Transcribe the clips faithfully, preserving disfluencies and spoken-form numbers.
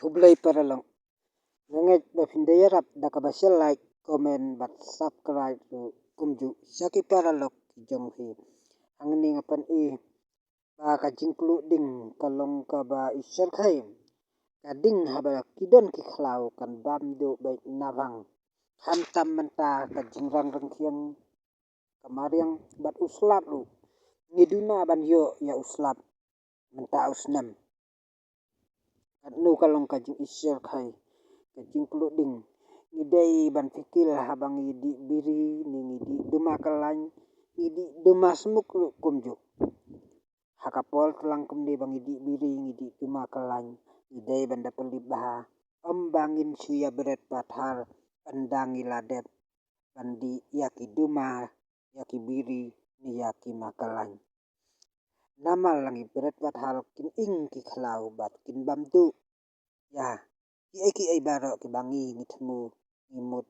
Khublei paralok. Nga ngeit ba phin da ïarap da kaba share, like, comment bad subscribe ruh kumjuh sha ki paralok ki jong phi. Hangne nga pyni ba ka jingpluh ding ka long kaba i shyrkhei ka ding haba ki don ki khlaw kan bam duh bad nabang. Khamtam mynta ka jingrang rangkhiang ka mariang bad u slap ruh. Ngi duna ban ïoh ïa u slap mynta u snem. Katno ka long ka jingïashyrkhei ka jingpluh ding. Ngi dei ban pyrkhat haba ngi dih biri ne ngi dih duma kyllain, ngi dih duma smuk ruh kumjuh. Ha ka por tlang kumne ba ngi dih biri ngi dih duma kyllain, ngi dei ban da pynlip bha. Ym ba ngin shu ïa bret pathar ynda ngi la dep ban dih ïa ki duma, ïa ki biri ne ïa ki ma kyllain. Namar la ngi bret pathar kin ing ki khlaw bad kin bam duh. Ïa kiei kiei baroh kiba ngi ngi thmu ngi mut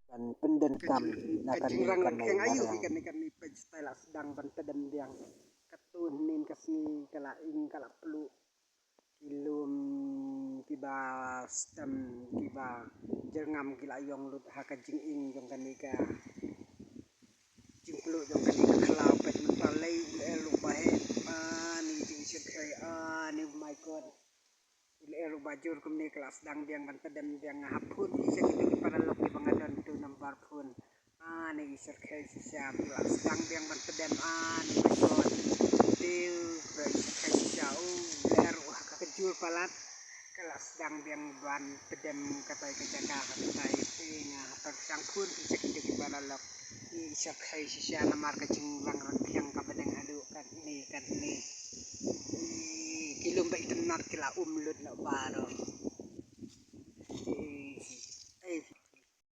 ban pyndonkam na ka jingïarap ka jingïarap. Kane kane peit style la sdang ban tdem biang. Katto hynnin ka sngi ka la ing ka la pluh. Ki lum kiba stem kiba jyrngam ki la ïong lut ha ka jinging jong kane ka jingpluh jong kane ka khlaw. Peit mynta lei u lyer ruh ba heh. Ani jingshyrkhei, ani, oh my God. U lyer ruh ba jur kumne ka la sdang biang ban tdem biang. Nga hap phone sha kito ki paralok kiba nga don tu number phone. Ani i shyrkhei shisha, u la sdang biang ban tdem, ani, my God. Te u ba i shyrkhei shisha, u lyer ruh ha ka kjur palat. Ka la sdang biang ban tdem katai ka jaka katai. Te nga hap tang phone sha kito ki paralok. I shyrkhei shisha namar ka jingrang rangkhiang kaba dang haduh katne katne. Ki lum ba itynnad ki la um lut noh baroh.